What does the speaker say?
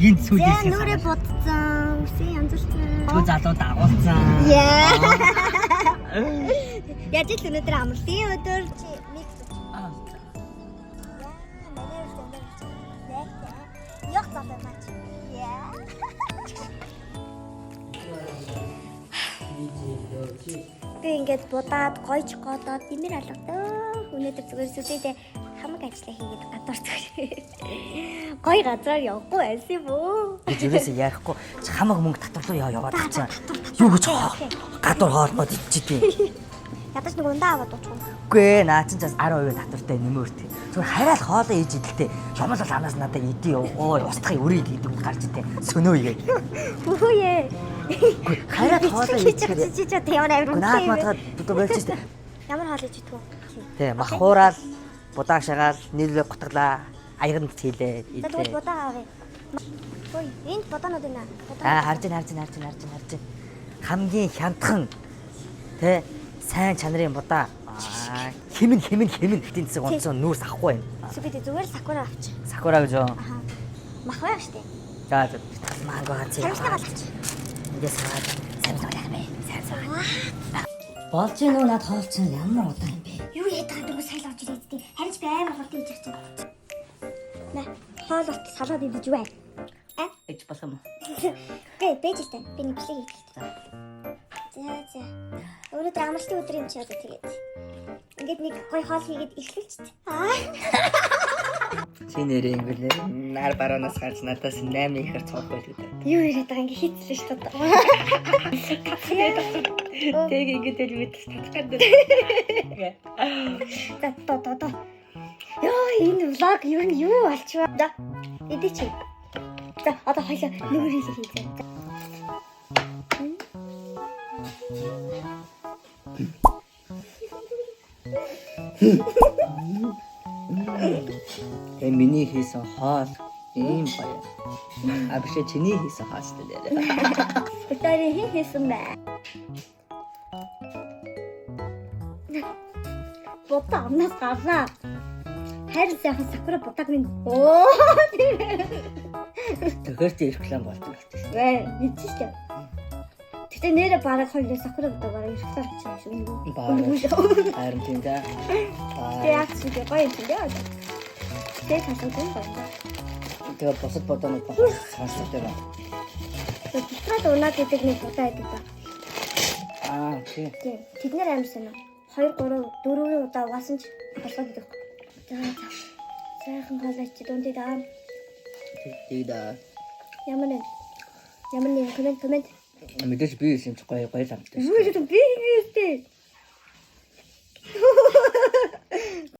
Гинт сүүл За хийсэн. нүрээ будсан, үсээ янзалсан. Түг залуу дагуулсан. Яа. Яаж л өнөөдөр амралтын өдөр чи микс. Аа. Яг залуу юм аа чи. Яа. Би ингээд будаад гойж годоод имэр алгадаа. Өнөөдөр зүгээр сүлээдээ хамаг ажиллаа хийгээд гадуур зүгээр. Гой газраар явахгүй байсан юм уу? Гэж ерөөсөө ярихгүй чи хамаг мөнгө татвар руу яваад чинь. Юу гэж гадуур хоолмод иччихээ. Ядаж нэг ундаа аваад уучих юм. Үгүй ээ наа чинь бас 10% татвартай нэмөөрт. Зүгээр хараал хоолоо иж идэлтэй. Шомол бол анаас надад идээ өө устгахыг өрөө гэдэг үг гарч идэ. Сөнөө игээ. Хөөе. Үгүй хараал хоолоо ичихээр. Чи чи чи ямар амар Үгүй наад мадгаа одоо болж штэ. Ямар хоол иж идэх вэ? Тэ махуураал будааг шагаал нийлээ гутглаа. Аяганд хийлээ За тэгвэл идлээ. будаа авъя. Ой, энд будаанууд байна. Аа харж ин харж ин харж ин харж ин харж ин. Хамгийн хянтхан тэ сайн чанарын будаа. Аа, Химэн химэн химэн эдийн засаг онцон нүүрс авахгүй байна. Сүбэдэ зүгээр л сакура авчих. Сакура гэж юу? Аха. Мах байх штэ. За за манго ганц. Харамстай гал авчих. Индээс аваад сайн суулах юм бэ? Сайн суулах. Болж гин үү над хоол чинь ямар удаан юм бэ? Юу яадаг юм бэ? Сайн л авч ирээ зү. Харин ч би амар хурдан хийж чинь. Мэ, хоол урт салаад идэж юу аа? Ээж болох юм уу? Гэ, бэж л та. Би нэг бичлэг хийх л та. За за. Өнөөдөр амралтын өдөр юм чи одоо тэгээд. Ингээд нэг гой хоол хийгээд эхлүүлчих. Аа. Чи нэрээ ингэлээ. Нар бараанаас гарч надаас 8 ихэр цоох байл гэдэг. Юу яриад байгаа ингээ хийцлээ шүү дээ. Тэг ингэж л бид татах гэдэг. За до до до. Йоо энэ влог ер нь юу болчихваа. За идэ чи. За одоо хоёлоо нүгэр хийлээ хийцээ. Тэгээ миний хийсэн хоол ийм гоё. А биш ээ чиний хийсэн хоол шүү дээ. Бүтээрээ хин хийсэн бэ? Будаа амнаас гарлаа. Хайр сайхан сакура будааг минь. Оо тийм ээ. Тэгэхээр чи реклам болдог болчих. Вэ мэдчих шүү дээ. Гэтэ нэрэ бараг хоёлоо сакура будааг бараг реклам хийчих юм шиг үнэгүй. Бараг. Үнэгүй шүү. Харин тийм да. Тэ яг ч үгүй гоё юм чинь дээ. Тэ тасалсан гоё. Тэгээ бусад боdoонууд бас сонсдог юм. Бусгаад унаа гэдэг нэг будаа байдаг ба. Аа тий. Тийм. Тэд нэр амар сонио. 2 3 4 удаа угаасан ч болгоод идэх. За за. Сайхан хоолой чи дундыг аа. Тэг да. Ямар нэг ямар нэг комент комент. Мэдээж би хийсэн чи гоё гоё л амттай. Юу гэдэг би хийгээстэй.